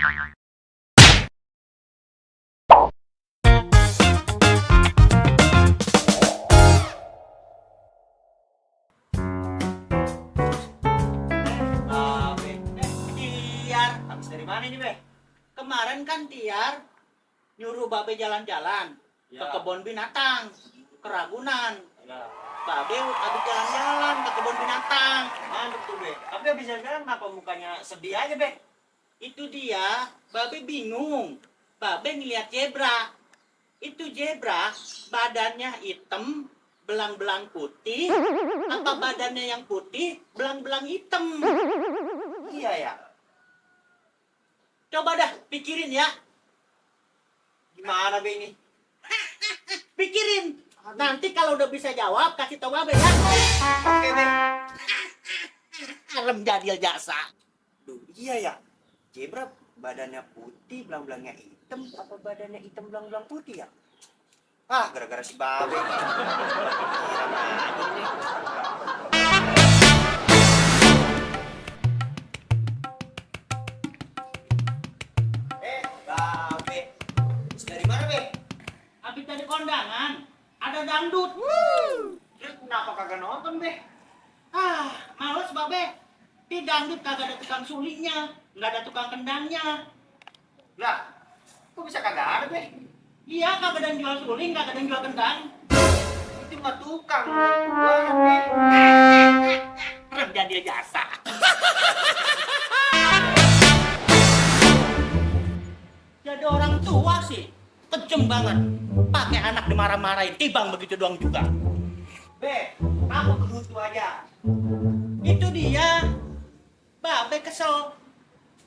Tiar, habis dari mana ini, Be? Kemarin kan Tiar nyuruh Babe jalan-jalan ke kebun binatang, ke Ragunan. Babe habis jalan-jalan ke kebun binatang. Mantap tuh, Be. Tapi habis jalan-jalan kenapa mukanya sedih aja, Be? Itu dia, Babe bingung. Babe ngeliat zebra. Itu zebra badannya hitam, belang-belang putih, apa badannya yang putih, belang-belang hitam? Iya ya. Coba dah pikirin ya. Gimana Be ini? Pikirin. Nanti kalau udah bisa jawab kasih tau Babe ya. Oke Be. Alam jadil jasa. Duh, iya ya. Zebra badannya putih, belang-belangnya hitam, apa badannya hitam, belang-belang putih ya? Ah, gara-gara si Babe. Pikiran aja nih. Babe. Dari mana, Be? Habis dari kondangan ada dangdut. Terus kenapa kagak nonton, Be? Males Babe. Di dangdut kagak ada tukang sulinya, nggak ada tukang kendangnya. Lah, kok bisa kagak ada, Be? Iya, kagak ada yang jual suling, kagak ada yang jual kendang. Itu mah tukang. Jualan, Be. Alam jadil jasa. Jadi orang tua sih kejem banget. Pakai anak dimarah-marahin, tibang begitu doang juga. Be, kamu begitu aja. Itu dia. Babe kesel.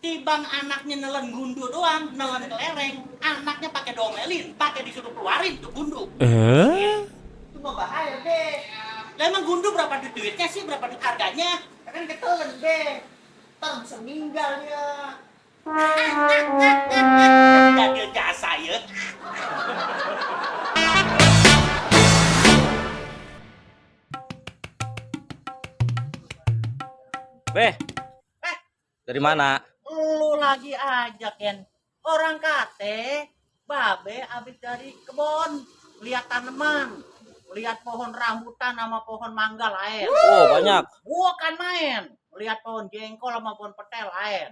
Tibang anaknya nelen gundu doang, nelen kelereng. Anaknya pakai domelin, pakai disuruh keluarin tuh gundu. Itu mah bahaya, Be. Lah emang gundu berapa duitnya sih, berapa duit harganya? Kan ketelen, Be. Ntar bisa meninggal ya. Jadil jasa ya. Beh, dari mana? Lu lagi aja Ken. Orang kate Babe abis dari kebon, lihat tanaman, lihat pohon rambutan sama pohon mangga lain. Oh, banyak. Gua kan main, lihat pohon jengkol sama pohon petel lain.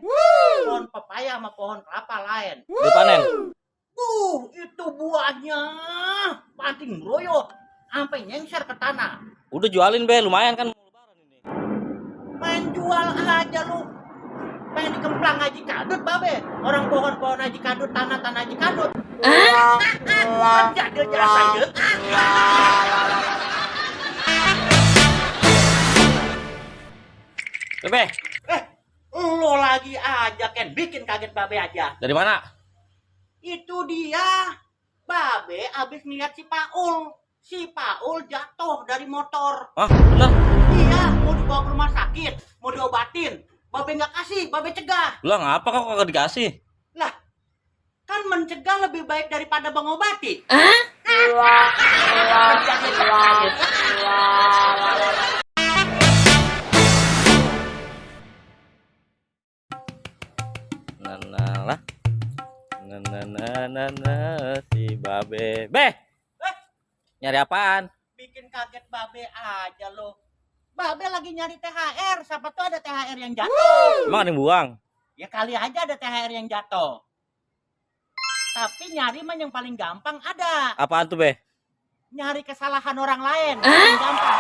Pohon pepaya sama pohon kelapa lain. Udah panen. Itu buahnya pating royot sampai nyengser ke tanah. Udah jualin, Be. Lumayan kan mau lebaran ini. Main jual aja lu. Pengen dikemplang Haji Kadut, Babe. Orang pohon-pohon Haji Kadut, tanah-tanah Haji Kadut. Jadil jasa ya. Be, Lo lagi aja Ken, bikin kaget Babe aja. dari mana? Itu dia. Babe abis ngeliat si Paul. Si Paul jatuh dari motor. Hah, bener? Iya, mau dibawa ke rumah sakit, mau diobatin. Babe nggak kasih, Babe cegah. Lah, ngapa kok kagak dikasih? Lah, kan mencegah lebih baik daripada mengobati. Lah. Si Babe. Be, nyari apaan? Bikin kaget Babe aja lo. Babe lagi nyari THR, siapa tuh ada THR yang jatuh. Emang ada yang buang? Ya kali aja ada THR yang jatuh. Tapi nyari mah yang paling gampang ada. Apaan tuh, Be? Nyari kesalahan orang lain, paling gampang.